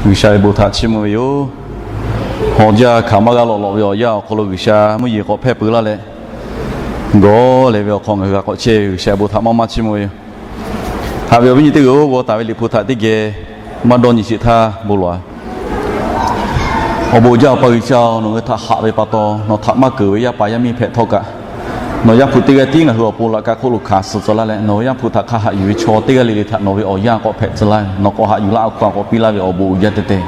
G'uiˬsha ve bon htaꞈ chiˇ mvuh ve yoˬ. Hawˬ jaˇ hkanˍ maˇ g'a lawꞈ lawꞈ ve awˬ yanˇ awˬ hk'aw lo G'uiˬsha mvuhˇ yeˬ k'awꞈ hpehˇ peuˬ laˇ leh, gawˬ leh ve awˬ hk'aw ngaˬ hui g'a k'awꞈ chehˇ ve G'uiˬsha bon htaꞈ maˇ maˇ chiˇ mvuh ve yoˬ. Haꞈ ve awˬ viˉ nyi teˇ g'aˇ-oˬ, g'aw taˍ ve Liꞈ hpu htaꞈ teˇ geh maˇ dawˇ nyi sheˍ htaˇ bon lawˬ-a. Awˬ bon uiˍ jaˇ Awˬ pa G'uiˬsha-oˬ, nawˬ ngaˬ hui htaꞈ haꞈ ve pa taw, nawˬ htaꞈ maˇ keunˍ ve yaˇ paˍ yaˇ miˇ hpehꞈ htawˇ kaꞈ, nawˬ Yaˇ hpu teˇ g'aˇ tiˉ ngaˬ hui awˬ pon laꞈ ka hk'oˆ lo hkanˍ suh tcuh laˇ leh, nawˬ hui Yaˇ hpu htaꞈ hk'a haꞈ yuˬ ve chaw teˇ g'aˇ le le htaꞈ nawˬ ve awˬ yanˇ k'awꞈ hpehꞈ tcuh laˇ ve, nawˬ k'awꞈ haꞈ yuˬ laˇ awˬ hkawˇ k'awꞈ piˇ laˇ ve awˬ bon uiˍ jaˇ teh teh.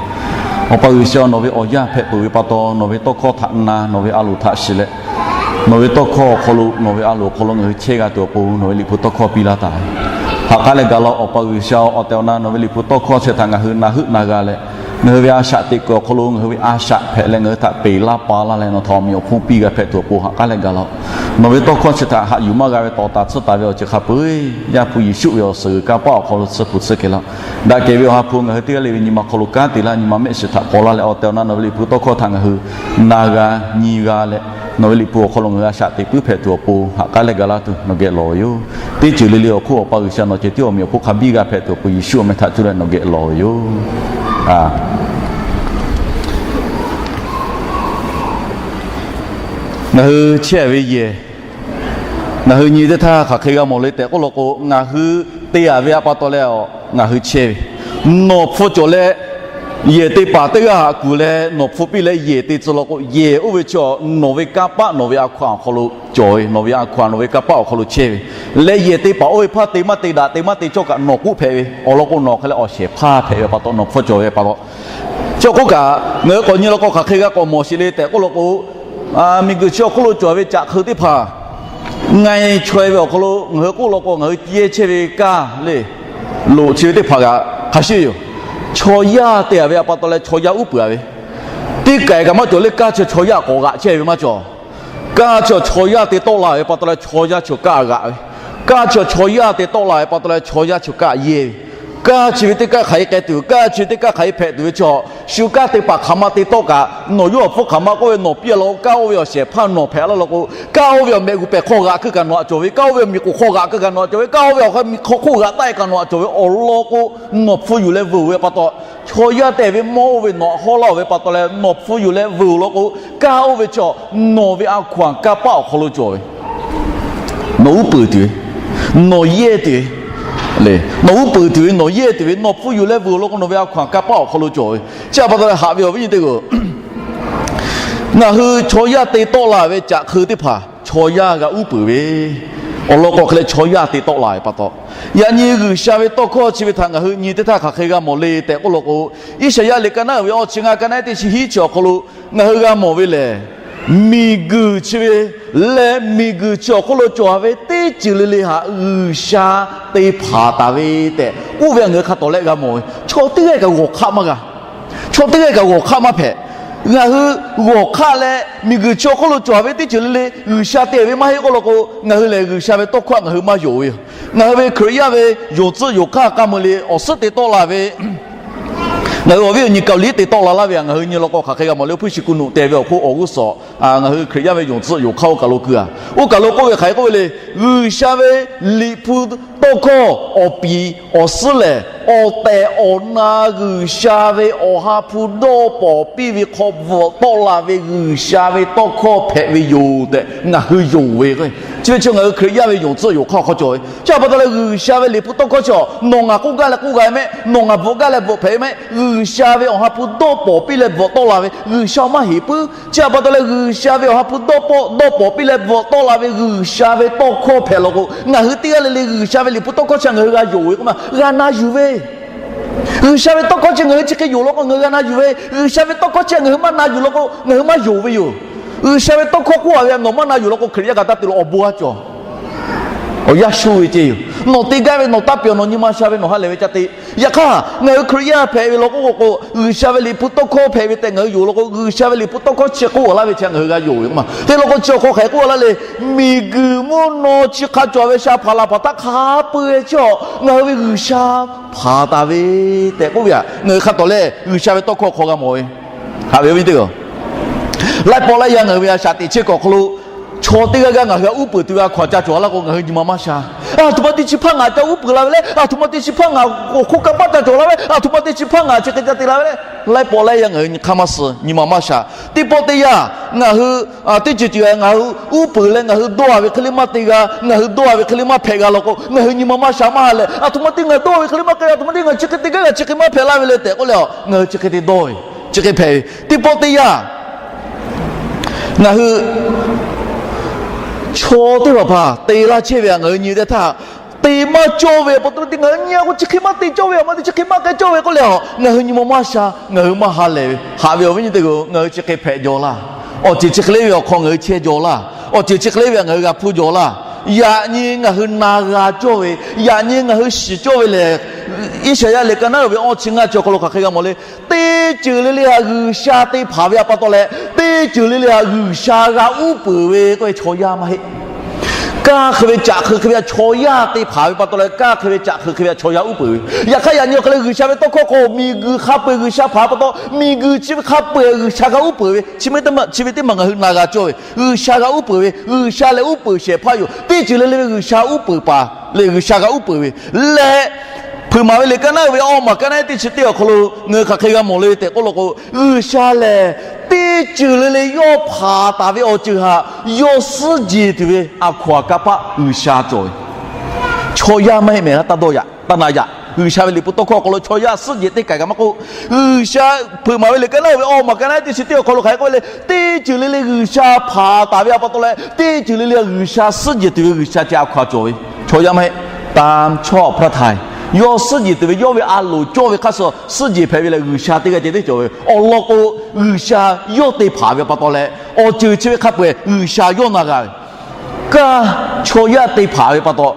Awˬ pa G'uiˬsha, nawˬ ve awˬ yanˇ hpehꞈ peuˬ ve pa taw, nawˬ ve tawˇ hkawˇ htaꞈ na, nawˬ ve a loˍ htaꞈ shiˍ leh, nawˬ ve tawˇ hkawˇ awˬ hk'aw lo, nawˬ ve a loˍ awˬ hk'aw lo ngaˬ hui chehˇ g'a tuˬ awˬ pon nawˬ ve Liꞈ hpu tawˇ hkawˇ piˇ laˇ taˍ ve ha k'aˉ leh gaˬ la. Awˬ pa G'uiˬsha, awˬ tehˬ awˬ na nawˬ ve Liꞈ hpu tawˇ hkawˇ chi htaꞈ ngaˬ hui na heuˆ na g'a leh, ngaˬ hui ve a shaꞈ teꞈ kuiˬ awˬ hk'aw lo ngaˬ hui ve a shaꞈ hpehꞈ leh ngaˬ hui htaꞈ peˬ laˇ pa laˇ leh, nawˬ htaꞈ awˬ meꞈ awˬ hponˇ piˇ g'a hpehꞈ tuˬ awˬ pon ha k'aˉ leh gaˬ la. Nawˬ ve tawˇ hkawˇ chi htaꞈ haꞈ yuˬ maˇ g'a ve tawˍ taˍ tsuhˇ taˍ ve awˬ ceuˬ hk'a peu-eˬ Yaˇ hpu Yeˍsuˆ ve awˬ suhˍ g'uiˬ kanˇ paˆ awˬ hk'aw lo tsuhˇ hpu tsuhˇ kehˬ laˇ. Daꞈ kehˬ ve Awˬ ha hpu ngaˬ hui teˇ g'aˇ le ve nyi ma hk'aw lo kanˉ te laˇ, nyi ma mehˆ shiˍ htaꞈ k'aw laˇ leh, awˬ tehˬ awˬ na nawˬ ve Liꞈ hpu tawˇ hkawˇ htaꞈ ngaˬ hui na g'a nyi g'a leh, nawˬ ve Liꞈ hpu awˬ hk'aw lo ngaˬ hui a shaꞈ teꞈ puiˉ hpehꞈ tuˬ awˬ pon ha k'aˉ leh gaˬ laˇ tuˬ nawˬ geh lawˬ ve yoˬ. Teˇ ceuˬ le le awˬ hk'oˆ Awˬ pa G'uiˬsha nawˬ ceh tiˉ awˬ meꞈ awˬ hponˇ hk'a biˇ g'a hpehꞈ tuˬ awˬ pon Yeˍsuˆ awˬ meh htaꞈ cuˇ leh nawˬ geh lawˬ ve yoˬ. Ngaˬ hui chehˇ ve yehˬ, ngaˬ hui nyi teˇ htaˇ hk'aˬ hk'e g'a mawˬ le tehꞈ k'oˆ law k'o, ngaˬ hui te-a ve a pa taw leh, ngaˬ hui chehˇ ve, nawˬ hpfuh cawˬ leh yehˬ te paˍ teˇ g'aˇ haꞈ kuˬ leh nawˬ hpfuh piˇ leh yehˬ te tcuh law k'o, yehˬ oˇ ve chi nawˬ ve kanˇ paˆ nawˬ ve a hkaw-anˬ awˬ hk'aw lo cawˬ ve, nawˬ ve a hkaw-anˬ nawˬ ve kanˇ paˆ awˬ hk'aw lo chehˇ ve, leh yehˬ te paˍ oˇ ve hpaˇ te maˇ te daꞈ te maˇ te cawˇ kaꞈ nawˬ k'oˆ hpehꞈ ve awˬ lawn k'o, nawˬ hk'e leh awˬ shehˍ hpaˇ hpehꞈ ve pa taw, nawˬ hpfuh cawˬ ve pa taw. Chi awˬ hk'oˆ kaꞈ ngaˬ hui k'awꞈ nyi law k'o, hk'aˬ hk'e g'a k'awꞈ mawˬ sheˍ le tehꞈ k'oˆ law k'o, miˬguiˬ chi awˬ hk'oˆ lo cawˬ ve caꞈ hk'eu teˇ hpaˍ, nga-e chaweh ve awˬ hk'aw lo ngaˬ hui k'oˆ law k'o, ngaˬ hui ceh chehˇ ve kaˇ le, loꞈ chi ve teˇ hpaˍ kaꞈ hk'a shuˍ yoˬ. Chaw yaˇ te-a ve a pa taw leh chaw yaˇ uˉ peunˍ-a ve, teˇ kaiˬ kaꞈ maˇ cawˬ le. Kaˇ chi chaw yaˇ k'awꞈ g'aꞈ chehˇ ve maˇ cawˬ. Kaˇ chi chaw yaˇ te tawˆ la ve pa taw leh chaw yaˇ chi kaˇ g'aꞈ ve, kaˇ chi chaw yaˇ te tawˆ la ve pa taw leh chaw yaˇ chi kaˇ yehˇ ve, kaˇ chi ve teˇ kaˇ hk'aˬ hk'e k'ai tuˬ, kaˇ chi ve teˇ kaˇ hk'aˬ hk'e hpehꞈ tuˬ ve chi, shu kaˇ te paˍ hk'aˬ ma te tawˆ kaꞈ, nawˬ yawˇ awˬ hpfuhˇ hk'aˬ ma k'oˆ ve nawˬ piˇ-a law k'o, kaˇ oˇ ve awˬ shehˍ hpaˇ nawˬ hpehꞈ laˇ law k'o, kaˇ oˇ ve awˬ mehꞈ g'uˬ pehˬ hk'aw g'aꞈ keu kaꞈ nawˬ htaꞈ cawˬ ve, kaˇ oˇ ve awˬ miˬ k'oˍ hk'aw g'aꞈ keu kaꞈ nawˬ htaꞈ cawˬ ve, kaˇ oˇ ve awˬ hk'aw miˬ hk'aw hk'oˆ g'aꞈ taˆ-e kaꞈ nawˬ htaꞈ cawˬ ve awˬ lawn k'o, nawˬ hpfuh yuˬ leh veuˬ ve pa taw, chaw yaˇ te ve mawˇ oˇ ve nawˬ htaꞈ hawˉ laˇ-oˬ ve pa taw leh nawˬ hpfuh yuˬ leh veuˬ law k'o, kaˇ oˇ ve chi nawˬ ve a hkaw-anˬ kanˇ paˆ awˬ hk'aw lo cawˬ ve, nawˬ uˉ peunˍ tuˬ ve, nawˬ yehˇ tuˬ ve, nawˬ uˉ peunˍ tuˬ ve, nawˬ yehˇ tuˬ ve, nawˬ hpfuh yuˬ leh veuˬ law k'o, nawˬ ve a hkaw-anˬ kanˇ paˆ awˬ hk'aw lo cawˬ ve. Chi a pa taw leh haꞈ ve awˬ viˉ nyi teˇ g'aˇ, ngaˬ hui chaw yaˇ te tawˆ la ve caꞈ hk'eu teˇ hpaˍ chaw yaˇ g'a uˉ peunˍ ve, awˬ lawn k'o hk'e leh chaw yaˇ te tawˆ la ve pa taw, yaꞈ nyi G'uiˬsha ve tawˇ hkawˇ chi ve htaꞈ ngaˬ hui nyi teˇ htaˇ hk'aˬ hk'e g'a mawˬ le tehꞈ k'oˆ law k'o, Iˉsaˍyaˆ liꞈ ka naˉ uiˍ ve awˇ chi ngaˇ, ka naˉ teˇ chi hiˉ chi awˬ hk'aw lo ngaˬ hui g'a mawˬ ve lehˬ, miˬguiˬ chi ve leh miˬguiˬ chi awˬ hk'oˆ lo cawˬ ve teˇ ceuˬ le le htaꞈ G'uiˬsha te hpanˍ taˍ ve tehꞈ k'oˆ ve ngaˬ hui hk'a tawˍ leh g'a mawˬ ve. Chaw teˇ g'aˇ kaꞈ g'awˬ hk'aˆ maˇ g'a. Chaw teˇ g'aˇ kaꞈ g'awˬ hk'aˆ maˇ hpehꞈ. Ngaˬ hui g'awˬ hk'aˆ leh miˬguiˬ chi awˬ hk'oˆ lo cawˬ ve teˇ ceuˬ le le G'uiˬsha te ve maˇ heˆ k'oˆ law k'o, ngaˬ hui lehˬ G'uiˬsha ve tawˇ hkawˇ htaꞈ ngaˬ hui maˇ yonˍ ve yoˬ. Ngaˬ hui ve Hkriꞈ yaˇ ve yonˍ tcuhˆ yonˍ hk'aˇ k'a meuˬ le awˬ suhˉ te tawˆ la ve ngaˬ hui awˬ viˉ awˬ nyi Kaˍliˆ te tawˆ la laˇ ve htaꞈ ngaˬ hui nyi law k'o, hk'aˬ hk'e g'a mawˬ le. Oˇ hpuiˇ shiˍ kuˬ nuꞈ te ve awˬ hk'oˆ awˬ g'uˇ suhˍ ngaˬ hui Hkriꞈ yaˇ ve yonˍ tcuhˆ yonˍ hk'aˇ oˇ kaˬ lo keu-a. Oˇ kaˬ lo k'oˆ ve hk'aˬ hk'e k'oˆ ve le, G'uiˬsha ve Liꞈ hpu tawˇ hkawˇ awˬ piˍ awˬ suhˉ lehˬ, awˬ tehˬ awˬ na G'uiˬsha ve Awˬ ha hpu dawˇ pawnˍ piˇ ve hk'aw bvuhꞈ tawˆ la ve G'uiˬsha ve tawˇ hkawˇ hpehꞈ ve yoˬ tehꞈ ngaˬ hui yonˍ ve k'o, chi ve chi ngaˬ hui Hkriꞈ yaˇ ve yonˍ tcuhˆ yonˍ hk'aˇ awˬ hk'aw cawˬ ve. Chi a pa taw leh G'uiˬsha ve Liꞈ hpu tawˇ hkawˇ chi nawˬ ngaˬ k'oˆ gaˇ leh k'oˆ g'a ve mehˆ, nawˬ ngaˬ bvuhꞈ gaˇ leh bvuhꞈ hpehꞈ ve mehˆ, G'uiˬsha ve Awˬ ha hpu dawˇ pawnˍ piˇ leh bvuhꞈ tawˆ la ve G'uiˬsha maˇ heˍ puiˉ. Chi a pa taw leh G'uiˬsha ve Awˬ ha hpu dawˇ pawnˍ dawˇ pawnˍ piˇ leh bvuhꞈ tawˆ la ve G'uiˬsha ve tawˇ hkawˇ hpehꞈ law k'o, ngaˬ hui teˇ g'aˇ le le G'uiˬsha ve Liꞈ hpu tawˇ hkawˇ chi ngaˬ hui g'a yonˍ ve k'o maˇ g'a na yuˬ ve. G'uiˬsha ve tawˇ hkawˇ chi ngaˬ hui chi hk'e yonˍ law k'o ngaˬ hui g'a na yuˬ ve. G'uiˬsha ve tawˇ hkawˇ chi ngaˬ hui maˇ na yuˬ law k'o ngaˬ hui maˇ yonˍ ve yoˬ. G'uiˬsha ve tawˇ hkawˇ k'oˆ-a ve nawˬ maˇ na yuˬ law k'o, Hkriꞈ yaˇ kaꞈ taˇ te lo awˬ bon a cawˬ. Awˬ yanˇ sho ve ceˇ yoˬ. Nawˬ te gaˇ ve nawˬ taˇ pehˬ nawˬ nyi ma sha ve nawˬ ha lehˬ ve ca te. Yaꞈ hk'aˇ ngaˬ hui Hkriꞈ yaˇ hpehꞈ ve law k'o k'o k'o, G'uiˬsha ve Liꞈ hpu tawˇ hkawˇ hpehꞈ ve tehꞈ ngaˬ hui yonˍ law k'o, G'uiˬsha ve Liꞈ hpu tawˇ hkawˇ chi k'oˆ-a laˇ ve chi ngaˬ hui g'a yonˍ ve k'o maˇ. Te law k'o chi awˬ hk'aw hk'aˬ hk'e k'oˆ-a laˇ le, miˬguiˬ mvuhˇ naw chi hk'a cawˬ ve sha hpaˍ laˬ hpaˍ htaˇ hk'a peu-eˬ chi ngaˬ hui ve G'uiˬsha hpanˍ taˍ ve tehꞈ k'oˆ ve htaꞈ ngaˬ hui hk'a tawˍ leh G'uiˬsha ve tawˇ hkawˇ hk'aw g'a mawˬ ve. Haꞈ ve awˬ viˉ teˇ g'aˇ, laiˉ pawˆ laiˉ yaˇ ngaˬ hui ve a shaꞈ teꞈ chehˇ kuiˬ awˬ hk'aw lo chaw teˇ g'aˇ g'aˇ ngaˬ hui htaꞈ uˉ peunˍ tuˬ ve a hkaw-anˬ ca cawˬ laˇ k'o ngaˬ hui nyi ma maˇ sha. Aˬ htoꞈ ma te chi hpaˇ ngaˬ ca uˉ peunˍ la ve le. Aˬ htoꞈ ma te chi hpaˇ ngaˬ awˬ hk'oˆ kanˇ paˆ ca cawˬ la ve. Aˬ htoꞈ ma te chi hpaˇ ngaˬ chi hk'e ca te la ve le. Laiˉ pawˆ laiˉ yaˇ ngaˬ hui nyi hk'aˇ maˇ suh, nyi ma maˇ sha. Teˇ pawˆ teˇ yanˇ, ngaˬ hui teˇ ceuˬ ceuˬ ngaˬ hui uˉ peunˍ leh ngaˬ hui dawˇ a ve hk'e le maˇ te g'a, ngaˬ hui dawˇ a ve hk'e le maˇ hpehꞈ g'a law k'o, ngaˬ hui nyi ma maˇ sha maˇ ha leh, aˬ htoꞈ ma te ngaˬ dawˇ ve hk'e le maˇ k'ai, aˬ htoꞈ ma te ngaˬ chi hk'e te gaˇ g'a, chi hk'e maˇ hpehꞈ la ve le tehꞈ k'oˆ leh, ngaˬ hui chi hk'e te dawˇ ve, chi hk'e hpehꞈ ve. Teˇ pawˆ teˇ yanˇ, ngaˬ hui chaw teˇ hpaˍ hpaˍ te laˇ chehˇ ve htaꞈ ngaˬ hui nyi ve teˇ htaˇ, te maˇ cawˇ ve pa taw, ngaˬ hui nyi a k'o chi hk'e maˇ te cawˇ ve, aˬ ma te chi hk'e maˇ k'ai cawˇ ve k'oˆ leh, ngaˬ hui nyi ma maˇ sha, ngaˬ hui maˇ ha lehˬ ve. Haꞈ ve awˬ viˉ nyi teˇ hpaˍ-oˬ, ngaˬ hui chi hk'e hpehꞈ jaw laˇ. Awˬ ceuˬ chi hk'e le ve awˬ hk'aw ngaˬ hui chehˇ jaw laˇ. Awˬ ceuˬ chi hk'e le ve htaꞈ ngaˬ hui g'a hpuˇ jaw laˇ. Yaꞈ nyi ngaˬ hui na g'a cawˇ ve, yaꞈ nyi ngaˬ hui shiˍ cawˇ ve lehˬ, Iˉsaˍyaˆ lehˬ ka naˉ uiˍ ve awˇ chi ngaˇ chi awˬ hk'aw lo hk'aˬ hk'e g'a mawˬ le. Teˇ ceuˬ le le htaꞈ G'uiˬsha te hpanˍ ve pa taw leh, teˇ ceuˬ le le htaꞈ G'uiˬsha g'a uˉ peunˍ ve k'oˆ ve chaw yaˇ maˇ heˆ. Kanˇ hk'e ve caꞈ hk'e hk'e ve htaꞈ chaw yaˇ te hpanˍ ve pa taw leh, kanˇ hk'e ve caꞈ hk'e hk'e ve htaꞈ chaw yaˇ uˉ peunˍ ve. Yaꞈ hk'aˇ yaꞈ nyi awˬ hk'aw leh G'uiˬsha ve tawˇ hkawˇ k'o, miˬguiˬ hk'a peu-eˬ G'uiˬsha hpanˍ pa taw, miˬguiˬ chi ve hk'a peu-eˬ G'uiˬsha g'a uˉ peunˍ ve. Chi ve teˇ maˬ, chi ve teˇ maˬ ngaˬ hui na g'a cawˇ ve, G'uiˬsha g'a uˉ peunˍ ve, G'uiˬsha lehˬ uˉ peunˍ shehˍ hpaˇ yoˬ. Teˇ ceuˬ le le ve G'uiˬsha uˉ peunˍ paˍ lehˬ, G'uiˬsha g'a uˉ peunˍ ve leh, Hpeuꞈ maˍ ve liꞈ ka naˉ uiˍ ve awˇ maˬ ka naˉ teˇ chi teˇ awˬ hk'aw lo ngaˬ hui hk'aˬ hk'e g'a mawˬ le tehꞈ k'oˆ law k'o, G'uiˬsha lehˬ teˇ ceuˬ le le yawˇ hpanˍ taˍ ve awˬ ceuˬ htaꞈ yawˇ suhˉ jeˬ tuˬ ve a hkaw anˬ kanˇ paˆ G'uiˬsha cawˬ ve. Chaw yaˇ maˇ heˆ mehˍ, taˇ dawˇ yaꞈ, taˇ na yaꞈ. G'uiˬsha ve liꞈ hpu tawˇ hkawˇ awˬ hk'aw lo chaw yaˇ suhˉ jeˬ teˇ kaiˬ kaꞈ maˇ k'oˆ. G'uiˬsha, Hpeuꞈ maˍ ve liꞈ ka naˉ uiˍ ve awˇ maˬ ka naˉ teˇ chi teˇ awˬ hk'aw lo hk'aˬ hk'e k'oˆ ve le, teˇ ceuˬ le le G'uiˬsha hpanˍ taˍ ve pa taw leh, teˇ ceuˬ le le G'uiˬsha suhˉ jeˬ tuˬ ve G'uiˬsha ceh a hkaw anˬ cawˬ ve. Chaw yaˇ maˇ heˆ, ตามชอบพระทัย yawˇ suhˉ jeˬ tuˬ ve yawˇ ve a loˍ cawˇ ve hk'aˇ suh suhˉ jeˬ hpehꞈ ve lehˬ, G'uiˬsha teˇ g'aˇ ceh tiˉ cawˬ ve. Awˬ lawn k'o, G'uiˬsha yawˇ te hpanˍ ve pa taw leh, awˬ ceuˬ chi ve hk'a peu-eˬ G'uiˬsha yawˇ na g'a ve. Kanˇ chaw yaˇ te hpanˍ ve pa taw,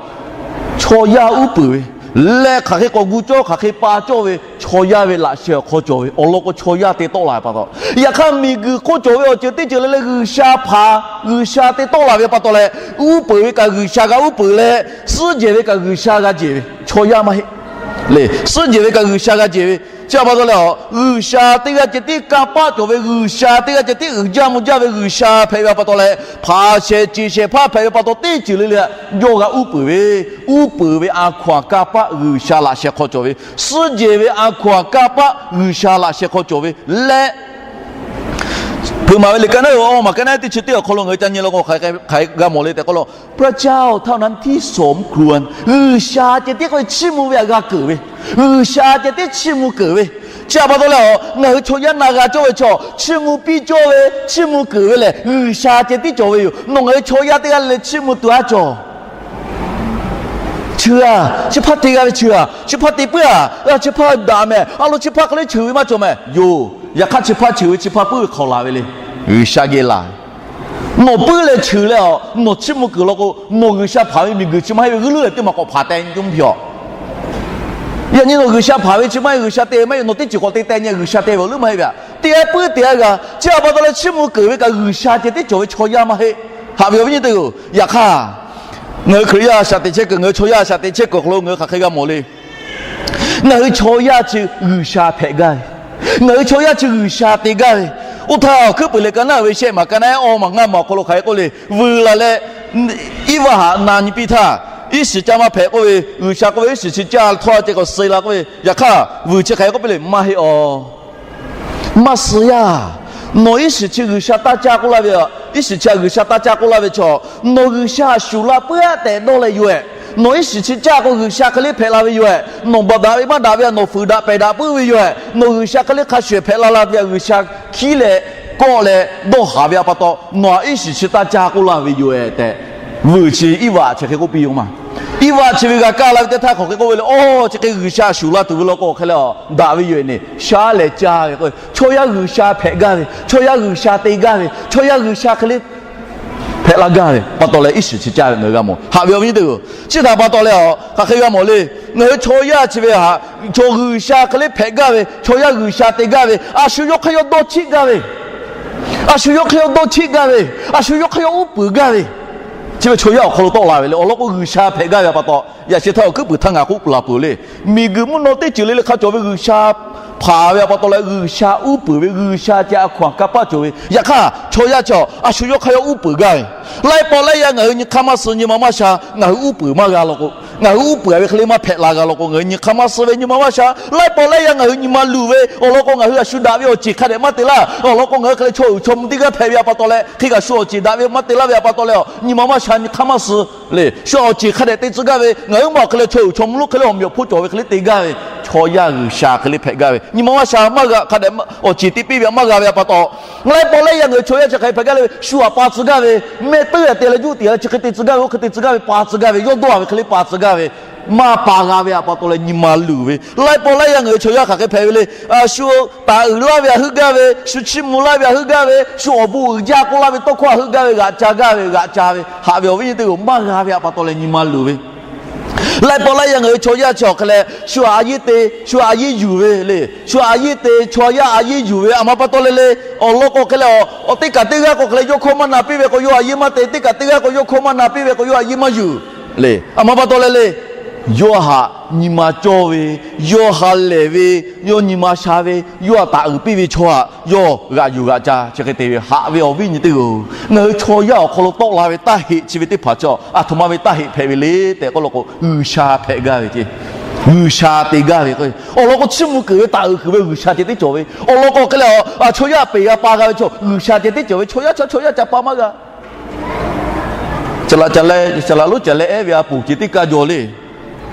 chaw yaˇ uˉ peunˍ ve leh, hk'aˬ hk'e k'awꞈ gu cawˇ, hk'aˬ hk'e pa cawˇ ve chaw yaˇ ve laꞈ sheh awˬ hk'aw cawˬ ve. Awˬ lawn k'o, chaw yaˇ te tawˆ la ve pa taw, yaꞈ hk'aˇ miˬguiˬ hk'oˆ cawˬ ve awˬ ceuˬ teˇ ceuˬ le le G'uiˬsha hpanˍ, G'uiˬsha te tawˆ la ve pa taw leh, uˉ peunˍ ve kaꞈ G'uiˬsha g'a uˉ peunˍ leh, suhˉ jeˬ ve kaꞈ G'uiˬsha g'a jeˬ ve. Chaw yaˇ maˇ heˆ le, suhˉ jeˬ ve kaꞈ G'uiˬsha g'a jeˬ ve. Chi pa taw leh, G'uiˬsha teˇ g'aˇ ceh tiˉ kanˇ paˆ cawˬ ve, G'uiˬsha teˇ g'aˇ ceh tiˉ uiˍ jaˇ mvuh jaˇ ve G'uiˬsha hpehꞈ ve pa taw leh, hpanˍ shehˍ ceˬ shehˍ hpaˇ hpehꞈ ve pa taw, teˇ ceuˬ le le htaꞈ yawˇ g'a uˉ peunˍ ve, uˉ peunˍ ve a hkaw anˬ kanˇ paˆ G'uiˬsha laꞈ sheh hk'aw cawˬ ve, suhˉ jeˬ ve a hkaw anˬ kanˇ paˆ G'uiˬsha laꞈ sheh hk'aw cawˬ ve leh, Hpeuꞈ maˍ ve liꞈ ka naˉ uiˍ awˇ maˬ ka naˉ teˇ chi teˇ awˬ hk'aw lo ngaˬ hui ca nyi law k'o, hk'aˬ hk'e g'a mawˬ le tehꞈ k'oˆ law k'o, พระเจ้าเท่านั้นที่สมควร G'uiˬsha ceh tiˉ k'oˆ ve chiˇ mvuh ve htaꞈ g'a keunˍ ve, G'uiˬsha ceh tiˉ chiˇ mvuh keunˍ ve. Chi pa taw leh, ngaˬ hui chaw yaˇ na g'a cawˇ ve chaw, chiˇ mvuh piˇ cawˇ ve, chiˇ mvuh keunˍ ve lehˬ, G'uiˬsha ceh tiˉ cawˬ ve yoˬ. Nawˬ ngaˬ hui chaw yaˇ teˇ g'aˇ le le chiˇ mvuh tuˬ a cawˬ. Cheuˬ a, chi hpaˇ te g'a ve cheuˬ a, chi hpaˇ te puiˉ a, chi hpaˇ daꞈ mehˍ, a lo chi hpaˇ hk'e le cheuˬ ve maˇ cawˬ mehˍ. Yoˬ, yaꞈ hk'aˇ chi hpaˇ cheuˬ ve chi hpaˇ puiˉ ve hk'aw la ve le. G'uiˬsha geh laˬ ve. Nawˬ puiˉ leh cheuˬ leh a, nawˬ chiˇ mvuh keunˍ law k'o, nawˬ G'uiˬsha hpanˍ ve miˬguiˬ chi maˇ heˆ ve g'uˇ leuˉ lehˬ teˇ maˬ k'awꞈ hpanˍ teh nyi coˇ mvuh piˇ a. Yaꞈ nyi nawˬ G'uiˬsha hpanˍ ve chi maˇ heˆ, G'uiˬsha te ve maˇ heˆ, nawˬ teˇ ceuˬ k'awꞈ te teh nyi G'uiˬsha te ve awˬ leuˉ maˇ heˆ ve a. Te a puiˉ te a g'a, chi pa taw leh chiˇ mvuh keunˍ ve kaꞈ G'uiˬsha ceh tiˉ cawˬ ve chaw yaˇ maˇ heˆ. Haꞈ ve awˬ viˉ nyi teˇ hpaˍ-oˬ, yaꞈ hk'aˇ ngaˬ hui Hkriꞈ yaˇ shaꞈ teꞈ chehˇ kuiˬ, ngaˬ hui chaw yaˇ shaꞈ teꞈ chehˇ kuiˬ awˬ hk'aw lo ngaˬ hui hk'aˬ hk'e g'a mawˬ le. Ngaˬ hui chaw yaˇ chi G'uiˬsha hpehꞈ gaˇ ve, ngaˬ hui chaw yaˇ chi G'uiˬsha te gaˇ ve. Oˇ htaˇ awˬ hkuiˉ puiˍ leh ka naˉ ve shehˆ maˬ ka naˉ awˇ maˬ ngaˇ maˬ awˬ hk'aw lo hk'aˬ hk'e k'oˆ le, vuiˬ laˬ leh Iˉvaꞈ htaꞈ na nyi piˇ htaˇ, iˉ shiˍ caˇ maˇ hpehꞈ k'oˆ ve, G'uiˬsha k'oˆ ve iˉ shiˍ chi caˇ htawˇ ceh k'awꞈ suh la k'oˆ ve, yaꞈ hk'aˇ vuiˬ chi hk'aˬ hk'e k'oˆ piˇ le, maˇ heˆ awˬ. Maˇ suh yaˇ. Nawˬ iˉ shiˍ chi G'uiˬsha taˇ caˇ k'oˆ laˇ ve, iˉ shiˍ chi htaꞈ G'uiˬsha taˇ caˇ k'oˆ laˇ ve chaw, nawˬ G'uiˬsha shuˍ la puiˉ a tehꞈ dawˇ leh yoˬ ehˍ. Nawˬ iˉ shiˍ chi caˇ k'o G'uiˬsha hk'e le hpehꞈ la ve yoˬ ehˍ. Nawˬ baˬ daꞈ ve maˇ daꞈ ve htaꞈ nawˬ fuiˍ daꞈ pehˬ daꞈ puiˉ ve yoˬ ehˍ. Nawˬ G'uiˬsha hk'e le hk'a shuˍ hpehꞈ la la ve htaꞈ G'uiˬsha hkiˉ leh kawˆ leh dawˇ haˍ ve pa taw, nawˬ htaꞈ iˉ shiˍ chi taˇ caˇ k'oˆ laˇ ve yoˬ ehˍ tehꞈ, vuiˬ chi Iˉvaꞈ chi hk'e k'oˆ piˇ yoˬ ma. Iˉvaꞈ chi ve g'a kaˇ la ve teˇ htaˇ hk'aˬ hk'e k'oˆ ve le, Oˇ, chi hk'e G'uiˬsha shuˍ la tuˬ ve law k'o hk'e le a, daꞈ ve yoˬ eˬ ne, sha lehˬ caˇ ve k'o, chaw yaˇ G'uiˬsha hpehꞈ gaˇ ve, chaw yaˇ G'uiˬsha te gaˇ ve, chaw yaˇ G'uiˬsha hk'e le hpehꞈ la gaˇ ve pa taw leh iˉ shiˍ chi caˇ ve ngaˬ hui g'a mawˬ. Haꞈ ve awˬ viˉ nyi teˇ hpaˍ-oˬ, chi htaꞈ pa taw leh a hk'aˬ hk'e g'a mawˬ le. Ngaˬ hui chaw yaˇ chi ve htaꞈ chaw G'uiˬsha hk'e le hpehꞈ gaˇ ve, chaw yaˇ G'uiˬsha te gaˇ ve, a shu yawˇ hk'e yawˇ dawˇ chiˆ gaˇ ve, a shu yawˇ hk'e yawˇ dawˇ chiˆ gaˇ ve, a shu yawˇ hk'e yawˇ uˉ peunˍ gaˇ ve, chi ve chaw yaˇ awˬ hk'aw lo tawˆ la ve le. Awˬ lawn k'o, G'uiˬsha hpehꞈ gaˇ ve pa taw, yaꞈ sheh htaˇ awˬ hkuiˉ puiˍ htaˇ ngaˬ k'oˆ laˬ peuˬ le. Miˬguiˬ mvuhˇ naw teˇ ceuˬ le le hk'a cawˬ ve G'uiˬsha hk'aˬ ve a pa taw leh G'uiˬsha uˉ peunˍ ve, G'uiˬsha ceh a hkaw anˬ kanˇ paˆ cawˬ ve. Yaꞈ hk'aˇ chaw yaˇ chi a shu yawˇ hk'aˇ yawˇ uˉ peunˍ gaˇ ve, laiˉ pawˆ laiˉ yaˇ ngaˬ hui nyi hk'aˇ maˇ suh, nyi ma maˇ sha, ngaˬ hui uˉ peunˍ maˇ g'a law k'o, ngaˬ hui uˉ peunˍ ve hk'e le maˇ hpehꞈ la g'a law k'o, ngaˬ hui nyi hk'aˇ maˇ suh ve, nyi ma maˇ sha, laiˉ pawˆ laiˉ yaˇ ngaˬ hui nyi ma luˬ ve awˬ lawn k'o, ngaˬ hui a shu daꞈ ve awˬ ceˬ hk'a dehꞈ maˇ te laˇ. Awˬ lawn k'o, ngaˬ hui hk'e leh chaw uiˍ chaw mvuh teˇ g'aˇ hpehꞈ ve a pa taw leh, hk'e kaꞈ shu awˬ ceˬ daꞈ ve maˇ te laˇ ve a pa taw leh, nyi ma maˇ sha, nyi hk'aˇ maˇ suh le. Shu awˬ ceˬ hk'a dehꞈ te tcuh gaˇ ve, ngaˬ hui maˇ awˬ hk'e leh chaw uiˍ chaw mvuh lonˉ hk'e leh awˬ meꞈ awˬ hponˇ cawˬ ve hk'e le te gaˇ ve, chaw yaˇ G'uiˬsha hk'e le hpehꞈ gaˇ ve, nyi ma maˇ sha maˇ g'a hk'a dehꞈ awˬ ceˬ te piˇ ve maˇ g'a ve a pa taw, laiˉ pawˆ laiˉ yaˇ ngaˬ hui chaw yaˇ chi hk'e hpehꞈ gaˇ le ve, shu htaꞈ pa tcuh gaˇ ve, mehˆ teuˉ te leh juˇ tiꞈ leh chi hk'e te tcuh gaˇ ve, oˇ hk'e te tcuh gaˇ ve, pa tcuh gaˇ ve, yawˇ dawˇ a ve hk'e le pa tcuh gaˇ ve, maˇ pa g'a ve a pa taw leh nyi ma luˬ ve, laiˉ pawˆ laiˉ yaˇ ngaˬ hui chaw yaˇ hk'aˬ hk'e hpehꞈ ve le. Shu taˍ uiˍ laˇ ve htaꞈ heuˆ gaˇ ve, shu chiˇ mvuh laˇ ve htaꞈ heuˆ gaˇ ve, shu awˬ bon uiˍ jaˇ k'oˆ laˇ ve tawˇ hkawˇ htaꞈ heuˆ gaˇ ve, g'aꞈ ca gaˇ ve, g'aꞈ ca ve, haꞈ ve awˬ viˉ nyi teˇ g'aˇ maˇ g'a ve a pa taw leh nyi ma luˬ ve, laiˉ pawˆ laiˉ yaˇ ngaˬ hui chaw yaˇ chi awˬ hk'e leh shu htaꞈ a yeˇ te, shu htaꞈ a yeˇ yuˬ ve le. Shu htaꞈ a yeˇ te, chaw yaˇ a yeˇ yuˬ ve a ma pa taw leh le. Awˬ lawn k'o hk'e leh, awˬ teˇ kaꞈ teˇ g'aˇ k'o hk'e leh yawˇ hkawˇ maˇ na piˇ ve k'o, yawˇ a yeˇ maˇ te, teˇ kaꞈ teˇ g'aˇ k'o yawˇ hkawˇ maˇ na piˇ ve k'o, yawˇ a yeˇ maˇ yuˬ le. A ma pa taw leh le, yawˇ htaꞈ nyi ma cawˇ ve, yawˇ ha lehˬ ve, yawˇ nyi ma sha ve, yawˇ htaꞈ taˍ uiˍ piˇ ve chaw htaꞈ yawˇ g'aꞈ yuˬ g'aꞈ ca chi hk'e te ve, haꞈ ve awˬ viˉ nyi teˇ g'aˇ-oˬ, ngaˬ hui chaw yaˇ awˬ hk'aw lo tawˆ la ve taˇ heꞈ chi ve teˇ hpaˍ chi a htoꞈ ma ve taˇ heꞈ hpehꞈ ve le tehꞈ k'oˆ law k'o, G'uiˬsha hpehꞈ gaˇ ve ce. G'uiˬsha te gaˇ ve k'o, awˬ lawn k'o chiˇ mvuh keunˍ ve taˍ uiˍ kuiˬ ve G'uiˬsha ceh tiˉ cawˬ ve, awˬ lawn k'o hk'e leh a chaw yaˇ peˬ g'a pa g'a ve chaw G'uiˬsha ceh tiˉ cawˬ ve, chaw yaˇ chaw yaˇ ca pa maˇ g'a. Caˬ laꞈ caˬ leh, caˬ laꞈ lonˉ caˬ leh ehˉ ve a poˍ ceh tiˉ kaˇ jaw le.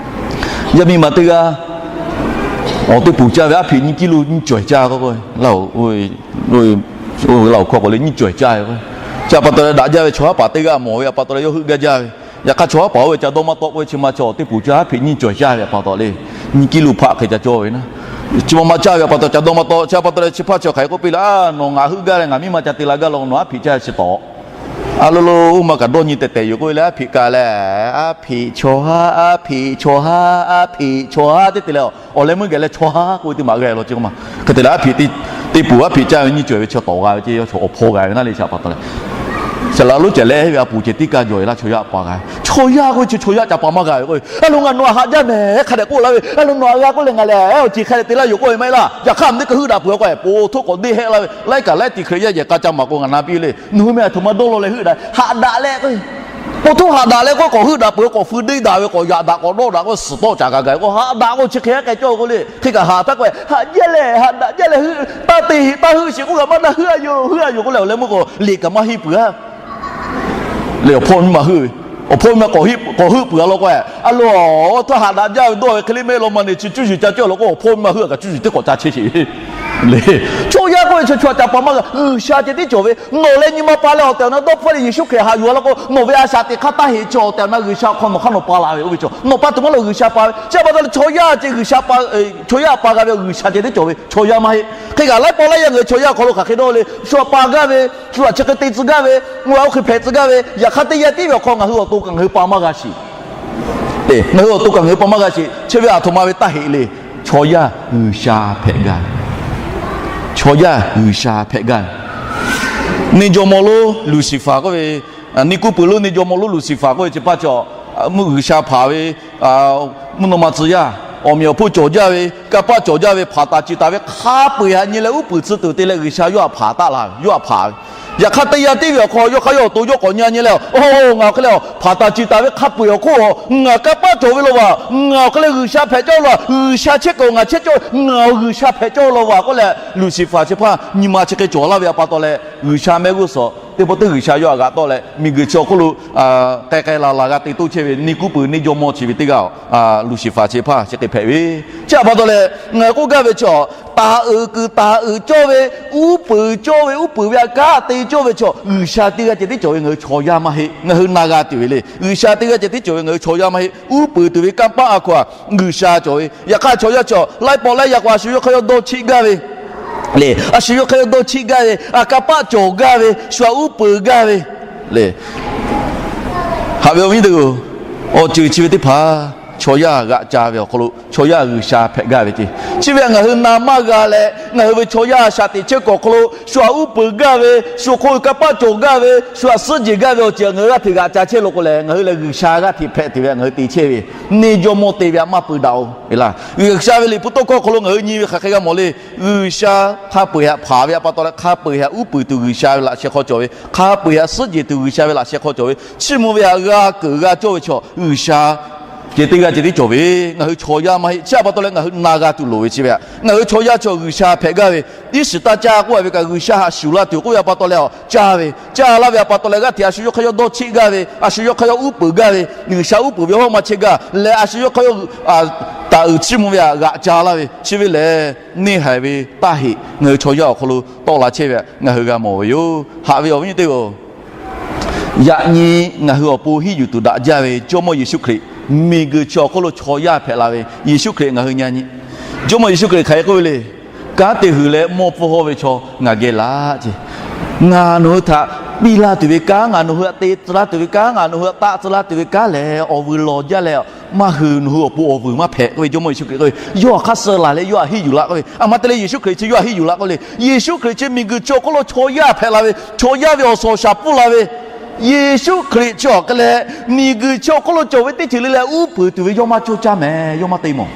Yaˇ miˇ ma teˇ g'aˇ, awˬ teˇ poˍ caˇ ve aˉ hpeꞈ nyiˇ kiˇ lo nyiˇ cawehˬ caˇ k'o, Laˇ huˍ hkawˇ k'o leh nyiˇ cawehˬ caˇ ve k'o, chi a pa taw leh daꞈ jaˇ ve chaw haˉ paˍ teˇ g'aˇ mawˬ ve a pa taw leh yawˇ heuˆ gaˇ jaˇ ve. Yaꞈ hk'aˇ chaw haˉ paˍ oˇ ve ca dawˇ maˇ tawˆ k'oˆ ve, chi ma chaw awˬ teˇ poˍ caˇ aˉ hpeꞈ nyiˇ cawehˬ caˇ ve a pa taw le, nyiˇ kiˇ lo hpaˆ hk'e ca cawˇ ve na. Chi ma ma caˇ ve a pa taw ca dawˇ maˇ tawˆ. Chi a pa taw leh chi hpaˇ chi hk'aˬ hk'e k'oˆ piˇ le, Nawˬ ngaˬ heuˆ gaˇ leh ngaˬ miˇ ma ca te la gaˇ law, nawˬ aˉ hpeꞈ caˇ chi tawˍ. A lo lo, oˇ ma kaꞈ dawˇ nyi tehˬ tehˬ yoˬ k'oˆ ve leh, aˉ hpeꞈ kaꞈ leh, aˉ hpeꞈ chaw haˉ, aˉ hpeꞈ chaw haˉ, aˉ hpeꞈ chaw haˉ teˇ te leh, awˬ leh meuˇ geh leh chaw haˉ k'oˆ ve teˇ maꞈ g'a law ce k'oˆ ma. Hk'e te leh aˉ hpeꞈ teˇ poˍ aˉ hpeꞈ caˇ ve nyiˇ cawehˬ ve chi tawˍ g'a ve ce, yawˇ chaw awˬ hpawˇ g'a ve naˇ le. Chi a pa taw leh, caˬ laꞈ lonˉ caˬ leh ve a poˍ ceh tiˉ kaˇ jaw ve laˇ, chaw yaˇ pa g'a ve. Chaw yaˇ k'oˆ ve chi chaw yaˇ ca pa maˇ g'a ve k'o, a lo ngaˬ nawˬ htaꞈ haꞈ jaˇ mehˍ hk'a dehꞈ k'oˆ laˇ ve, a lo nawˬ htaꞈ g'a k'oˆ leh ngaˬ lehˬ awˬ ceˬ hk'a dehꞈ te laˇ yoˬ k'oˆ ve maˇ heˆ laˇ. Yaꞈ hk'aˇ a meuˇ teˇ hkui heuˆ daꞈ peuˬ k'o, po htoˆ k'awꞈ deˇ hehˆ laˇ ve, laiˉ kaꞈ laiˉ ti Hkriꞈ yaˇ yehˬ k'a ca maˍ k'o ngaˬ na piˇ le. Nawˬ hui meh a htoꞈ ma dawˇ law leh heuˆ daꞈ, haꞈ daꞈ leh k'o, po htoˆ haꞈ daꞈ leh k'o, k'awꞈ heuˆ daꞈ peuˬ k'awꞈ feu deˇ daꞈ ve, k'awꞈ yaꞈ daꞈ k'awꞈ dawˇ daꞈ k'o, suhˍ tawˆ caˍ gaˬ gaˬ ve k'o, haꞈ daꞈ k'o chi hk'e haˉ k'ai cawˇ k'o le. Hk'e kaꞈ haꞈ taˇ k'o, haꞈ jaˇ leh haꞈ daꞈ jaˇ leh heuˆ, taˇ te heꞈ taˇ heuˆ sheˍ k'oˆ kaꞈ maˇ na heuˆ a yoˬ, heuˆ a yoˬ k'oˆ leh awˬ leh meuˇ k'o liꞈ kaꞈ maˇ henˇ peuˬ a le. Awˬ hpawˇ miˇ ma heuˆ ve, awˬ hpawˇ miˇ ma k'awꞈ heuˆ peuˬ a law k'o, a lo, htawˇ haꞈ daꞈ jaˇ ve dawˇ ve hk'e le mehˆ law ma ne chi cuˇ yiˍ ca cawˇ law k'o, awˬ hpawˇ miˇ ma heuˆ a kaꞈ cuˇ yiˍ teˇ k'awꞈ ca chehˇ sheˍ le. Chaw yaˇ k'oˆ ve chi chaw ca pa maˇ g'a. G'uiˬsha ceh tiˉ cawˬ ve, nawˬ leh nyi ma pa leh awˬ tehˬ awˬ na dawˇ hpfuhˇ leh Yeˍsuˆ Hkriꞈ haꞈ yuˬ a law k'o, nawˬ ve a shaꞈ teꞈ hk'aˇ taˇ heꞈ chi awˬ tehˬ awˬ na G'uiˬsha awˬ hk'aw nawˬ hk'aˇ nawˬ pa la ve oˇ ve chaw, nawˬ pa tuˬ maˇ lo G'uiˬsha pa ve. Chi a pa taw leh chaw yaˇ ceh G'uiˬsha pa, chaw yaˇ htaꞈ pa g'a ve G'uiˬsha ceh tiˉ cawˬ ve, chaw yaˇ maˇ heˆ. Hk'e kaꞈ laiˉ pawˆ laiˉ yaˇ ngaˬ hui chaw yaˇ awˬ hk'aw lo hk'aˬ hk'e dawˇ le, shu htaꞈ pa gaˇ ve, shu htaꞈ chi hk'e te tcuh gaˇ ve, ngaˬ hui oˇ hk'e hpehꞈ tcuh gaˇ ve, yaꞈ hk'aˇ teˇ yanˇ tiˉ ve awˬ hk'aw ngaˬ hui awˬ to kaꞈ ngaˬ hui pa maˇ g'a sheˍ. Ngaˬ hui awˬ to kaꞈ ngaˬ hui pa maˇ g'a sheˍ. Chi ve a htoꞈ ma ve taˇ heꞈ le. Chaw yaˇ G'uiˬsha hpehꞈ gaˇ ve, chaw yaˇ G'uiˬsha hpehꞈ gaˇ ve. Neˇ jawˇmawˇ lonˉ Luˍsiˍfaˍ k'oˆ ve, neˇ kuˇ peuˬ lonˉ neˇ jawˇmawˇ lonˉ Luˍsiˍfaˍ k'oˆ ve chi hpaˇ chi, mvuhˇ G'uiˬsha hpanˍ ve, mvuhˇ naw ma tcuh yaˇ, awˬ meꞈ awˬ hponˇ cawˬ jaˇ ve, kanˇ paˆ cawˬ jaˇ ve, hpanˍ taˍ ciˍ taˍ ve hk'a peu-eˬ htaꞈ nyi leh uˉ peunˍ tcuh tuˬ te leh G'uiˬsha yawˇ htaꞈ hpanˍ taˆ la ve, yawˇ htaꞈ hpanˍ ve. Yaꞈ hk'aˇ teˇ yanˇ tiˉ ve awˬ hk'aw yawˇ hk'aˇ yawˇ awˬ to yawˇ k'awꞈ nyi a nyi leh, oˇ, ngaˬ awˬ hk'e leh hpanˍ taˍ ciˍ taˍ ve hk'a peu-eˬ awˬ hk'oˆ, ngaˬ kanˇ paˆ cawˬ ve law vaˬ, ngaˬ awˬ hk'e leh G'uiˬsha hpehꞈ cawˇ ve law, G'uiˬsha chehˇ kuiˬ ngaˬ chehˇ cawˇ, ngaˬ awˬ G'uiˬsha hpehꞈ cawˇ ve law vaˬ k'oˆ leh, Luˍsiˍfaˍ chi hpaˇ nyi ma chi hk'e cawˬ laˇ ve a pa taw leh, G'uiˬsha mehˆ g'uˇ suhˍ teˇ pawˆ teˇ G'uiˬsha yawˇ htaꞈ g'aꞈ tawˆ leh, miˬguiˬ chi awˬ hk'oˆ lo k'ai k'ai laˬ laˬ g'a te toˇ chehˇ ve neˇ kuˇ peuˬ neˇ jawˇmawˇ chi ve teˇ g'aˇ, Luˍsiˍfaˍ chi hpaˇ chi hk'e hpehꞈ ve. Chi a pa taw leh, ngaˬ hui k'oˆ gaˇ ve chaw, taˍ uiˍ kuiˬ taˍ uiˍ cawˇ ve, uˉ peunˍ cawˇ ve, uˉ peunˍ ve a kanˉ te cawˇ ve chaw, G'uiˬsha teˇ g'aˇ ceh tiˉ cawˬ ve ngaˬ hui chaw yaˇ maˇ heˆ. Ngaˬ hui na g'a tuˬ ve le. G'uiˬsha teˇ g'aˇ ceh tiˉ cawˬ ve ngaˬ hui chaw yaˇ maˇ heˆ. Uˉ peunˍ tuˬ ve kanˇ paˆ a hkaw-anˬ G'uiˬsha cawˬ ve. Yaꞈ hk'aˇ chaw yaˇ chaw laiˉ pawˆ laiˉ yaˇ k'o a shu yawˇ hk'aˇ yawˇ dawˇ chiˆ gaˇ ve le. A shu yawˇ hk'aˇ yawˇ dawˇ chiˆ gaˇ ve, a kanˇ paˆ cawˬ gaˇ ve, shu htaꞈ uˉ peunˍ gaˇ ve le. Haꞈ ve awˬ viˉ teˇ g'aˇ, awˬ ceuˬ chi ve teˇ hpaˍ Chaw yaˇ g'aꞈ ca ve awˬ hk'aw lo chaw yaˇ G'uiˬsha hpehꞈ gaˇ ve ce. Chi ve htaꞈ ngaˬ hui na maˇ g'a leh, ngaˬ hui ve chaw yaˇ shaꞈ teꞈ chehˇ kuiˬ awˬ hk'aw lo shu htaꞈ uˉ peunˍ gaˇ ve, shu hk'oˆ ve kanˇ paˆ cawˬ gaˇ ve, shu htaꞈ suhˉ jeˬ gaˇ ve awˬ ceuˬ ngaˬ hui g'aˇ hteꞈ g'aꞈ ca chehˇ lo k'o lehˬ, ngaˬ hui lehˬ G'uiˬsha g'aˇ hteꞈ hpehꞈ tuˬ ve htaꞈ ngaˬ hui te chehˇ ve, neˇ jawˇmawˇ te ve htaꞈ maˇ pui daꞈ-oˬ ve laˇ. G'uiˬsha ve liꞈ hpu tawˇ hkawˇ awˬ hk'aw lo ngaˬ hui nyi ve hk'aˬ hk'e g'a mawˬ le. G'uiˬsha hk'a peu-eˬ htaꞈ hpanˍ ve htaꞈ pa taw leh, hk'a peu-eˬ htaꞈ uˉ peunˍ tuˬ G'uiˬsha ve laꞈ sheh hk'aw cawˬ ve, hk'a peu-eˬ htaꞈ suhˉ jeˬ tuˬ G'uiˬsha ve laꞈ sheh hk'aw cawˬ ve, chiˇ mvuh ve htaꞈ g'a keunˍ g'a cawˇ ve chaw G'uiˬsha ceh teˇ g'aˇ ceh tiˉ cawˬ ve, ngaˬ hui chaw yaˇ maˇ heˆ. Chi htaꞈ pa taw leh ngaˬ hui na g'a tuˬ loˍ ve chi ve htaꞈ ngaˬ hui chaw yaˇ chaw G'uiˬsha hpehꞈ gaˇ ve, iˉ shiˍ taˇ caˇ k'oˆ a ve kaꞈ G'uiˬsha htaꞈ shuˍ la tuˬ k'oˆ ve htaꞈ pa taw leh a caˇ ve, caˇ laˇ ve htaꞈ pa taw leh g'aˇ hteꞈ a shu yawˇ hk'aˇ yawˇ dawˇ cheˆ gaˇ ve, a shu yawˇ hk'aˇ yawˇ uˉ peunˍ gaˇ ve, G'uiˬsha uˉ peunˍ ve hawˉ maˇ chehˇ gaˇ leh, a shu yawˇ hk'aˇ yawˇ taˍ uiˍ chiˇ mvuh ve htaꞈ g'aꞈ ca laˇ ve chi ve lehˬ, neˇ haiˬ ve taˇ heꞈ ngaˬ hui chaw yaˇ awˬ hk'aw lo tawˆ la chehˇ ve htaꞈ ngaˬ hui g'a mawˬ ve yoˬ. Haꞈ ve awˬ viˉ nyi teˇ-oˬ, yaꞈ nyi ngaˬ hui awˬ pon hiˉ yuˬ tuˬ daꞈ jaˇ ve Jawˇmawˇ Yeˍsuˆ Hkriꞈ miˬguiˬ chi awˬ hk'oˆ lo chaw yaˇ hpehꞈ la ve Yeˍsuˆ Hkriꞈ ngaˬ hui nyi nyi. Jawˇmawˇ Yeˍsuˆ Hkriꞈ hk'aˬ hk'e k'oˆ ve le. Kanˉ te huiˍ leh mawˇ pfuhˇ hawˇ ve chaw ngaˬ geh laˇ ce. Ngaˬ nawˬ hui htaꞈ piˇ laˇ tuˬ ve kanˉ, ngaˬ nawˬ hui htaꞈ te tcuh laˇ tuˬ ve kanˉ, ngaˬ nawˬ hui htaꞈ taˆ tcuh laˇ tuˬ ve kanˉ lehˬ, awˬ vuiˬ lawˬ jaˇ leh maˇ hui nawˬ hui awˬ pon awˬ vuiˬ maˇ hpehꞈ k'oˆ ve Jawˇmawˇ Yeˍsuˆ Hkriꞈ k'oˆ ve. Yawˇ htaꞈ hk'aˇ suh laˬ leh yawˇ htaꞈ hiˉ yuˬ laˇ k'oˆ ve. A ma te leh Yeˍsuˆ Hkriꞈ chi yawˇ htaꞈ hiˉ yuˬ laˇ k'oˆ le. Yeˍsuˆ Hkriꞈ chi miˬguiˬ chi awˬ hk'oˆ lo chaw yaˇ hpehꞈ la ve, chaw yaˇ ve awˬ suhˍ awˬ shaˍ pfuhˇ la ve, Yeˍsuˆ Hkriꞈ chi awˬ hk'e leh miˬguiˬ chi awˬ hk'oˆ lo cawˬ ve teˇ ceuˬ le leh uˉ peunˍ tuˬ ve yawˇ maˇ cawˇ caˇ mehˍ, yawˇ maˇ te mawˬ.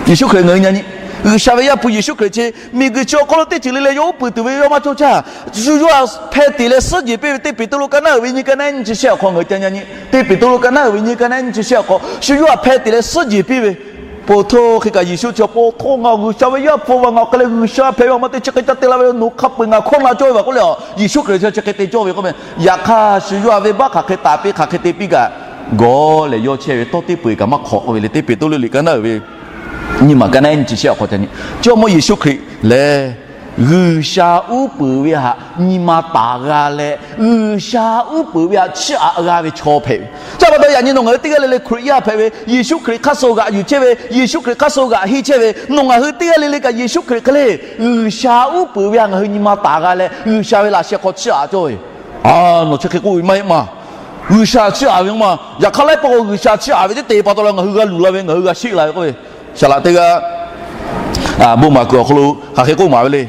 Yeˍsuˆ Hkriꞈ ngaˬ hui nyi nyi, G'uiˬsha ve Yaˇ hpu Yeˍsuˆ Hkriꞈ chi miˬguiˬ chi awˬ hk'oˆ lo teˇ ceuˬ le leh yawˇ uˉ peunˍ tuˬ ve yawˇ maˇ cawˇ caˇ. Shu yawˇ htaꞈ hpeh teꞈ leh suhˉ jeˬ piˇ ve, teˇ Peˍtruˆ ka naˉ uiˍ ve nyi ka naˉ nyi chi shehˆ awˬ hk'aw ngaˬ hui ca nyi nyi, teˇ Peˍtruˆ ka naˉ uiˍ ve nyi ka naˉ nyi chi shehˆ awˬ hk'aw shu yawˇ htaꞈ hpeh teꞈ leh suhˉ jeˬ piˇ ve, po htoˇ hk'e kaꞈ Yeˍsuˆ chi pa taw ngaˬ G'uiˬsha ve Yaˇ hpu ve, ngaˬ hk'e leh G'uiˬsha hpehꞈ ve awˬ ma te chi hk'e ca te la ve, nawˬ hk'a peu-eˬ ngaˬ hkawˇ na cawˇ ve k'oˆ le. Yeˍsuˆ Hkriꞈ chi chi hk'e te cawˇ ve k'oˆ ve. Yaꞈ hk'aˇ shu yawˇ htaꞈ venˇbaˆ hk'aˬ hk'e taˍ piˇ hk'aˬ hk'e te piˇ kaꞈ, gawˬ lehˬ yawˇ chehˇ ve tawˇ teˇ peu-eˬ kaꞈ maˇ hk'awꞈ k'oˆ ve le. Teˇ Peˍtruˆ liꞈ ka naˉ uiˍ ve nyi ma ka naˉ nyi chi shehˆ awˬ hk'aw ca nyi. Jawˇmawˇ Yeˍsuˆ Hkriꞈ lehˬ G'uiˬsha uˉ peunˍ ve htaꞈ nyi ma taˍ g'a leh, G'uiˬsha uˉ peunˍ ve htaꞈ chiˇ aꞈ g'a ve chaw hpehꞈ ve. Chi pa taw yaꞈ nyi nawˬ ngaˬ hui teˇ g'aˇ le le Hkriꞈ yaˇ hpehꞈ ve, Yeˍsuˆ Hkriꞈ hk'aˇ suh g'aꞈ yuˬ chehˇ ve, Yeˍsuˆ Hkriꞈ hk'aˇ suh g'aꞈ henˇ chehˇ ve nawˬ ngaˬ hui teˇ g'aˇ le le kaꞈ Yeˍsuˆ Hkriꞈ hk'e le G'uiˬsha uˉ peunˍ ve htaꞈ ngaˬ hui nyi ma taˍ g'a leh, G'uiˬsha ve laꞈ sheh hk'aw chiˇ aꞈ cawˇ ve. A, nawˬ chi hk'e k'oˆ ve maˇ heˆ ma. G'uiˬsha chiˇ aꞈ ve maˇ ma. Yaꞈ hk'aˇ laiˉ pawˆ k'o G'uiˬsha chiˇ aꞈ ve teˇ te pa taw leh ngaˬ hui g'a luˬ la ve, ngaˬ hui g'a sheˆ la ve k'oˆ ve. Saˍ laꞈ teˇ g'aˇ bon maˍ kuiˬ awˬ hk'aw lo hk'aˬ hk'e k'oˆ maˍ ve le.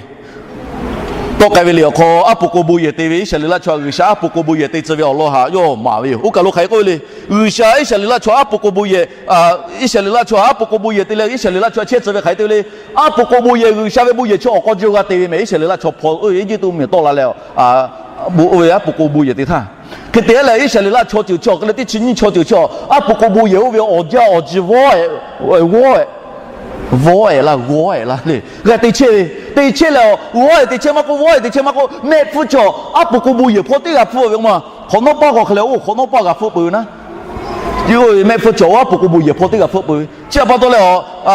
Tawˆ k'ai ve liꞈ awˬ hk'aw aˉ po k'o bon yehˬ te ve Iˉsaˍreˍlaˆ chaw htaꞈ G'uiˬsha aˉ po k'o bon yehˬ te tcuh ve awˬ lawn htaꞈ yawˇ maˍ ve yoˬ. Oˇ kaˬ lo hk'aˬ hk'e k'oˆ ve le. G'uiˬsha Iˉsaˍreˍlaˆ chaw aˉ po k'o bon yehˬ, Iˉsaˍreˍlaˆ chaw htaꞈ aˉ po k'o bon yehˬ te leh Iˉsaˍreˍlaˆ chaw chehˇ tcuh ve hk'aˬ hk'e te ve le. Aˉ po k'o bon yehˬ, G'uiˬsha ve bon yehˬ chi awˬ k'aw ji g'a te ve mehˍ. Iˉsaˍreˍlaˆ chaw hpaw Eˇjiˇtuꞈ mvuhˇmiˬ tawˆ la leh, bon oˇ ve aˉ po k'o bon yehˬ te htaˇ, hk'e te leh Iˉsaˍreˍlaˆ chaw ceuˬ chi awˬ hk'e leh teˇ chi nyiˇ chaw ceuˬ chi aˉ po k'o bon yehˬ oˇ ve awˬ jaˇ awˬ ji vawˇ ehˍ, vawˇ ehˍ, vawˇ ehˍ la, g'awˇ ehˍ la le, g'a te chehˇ ve, te chehˇ leh, g'awˇ ehˍ te chehˇ maˇ k'oˆ, vawˇ ehˍ te chehˇ maˇ k'oˆ, mehˆ hpfuhˇ chaw aˉ po k'o bon yehˬ hpawˇ teˇ g'aˇ hpfuhˆ ve k'o ma, hk'awꞈ nawˉ paˇ k'o hk'e leh oˇ hk'awꞈ nawˉ paˇ g'a hpfuhˆ peuˬ ve naˉ. Mehˆ hpfuhˇ chaw aˉ po k'o bon yehˬ hpawˇ teˇ g'aˇ hpfuhˆ peuˬ ve. Chi pa taw leh,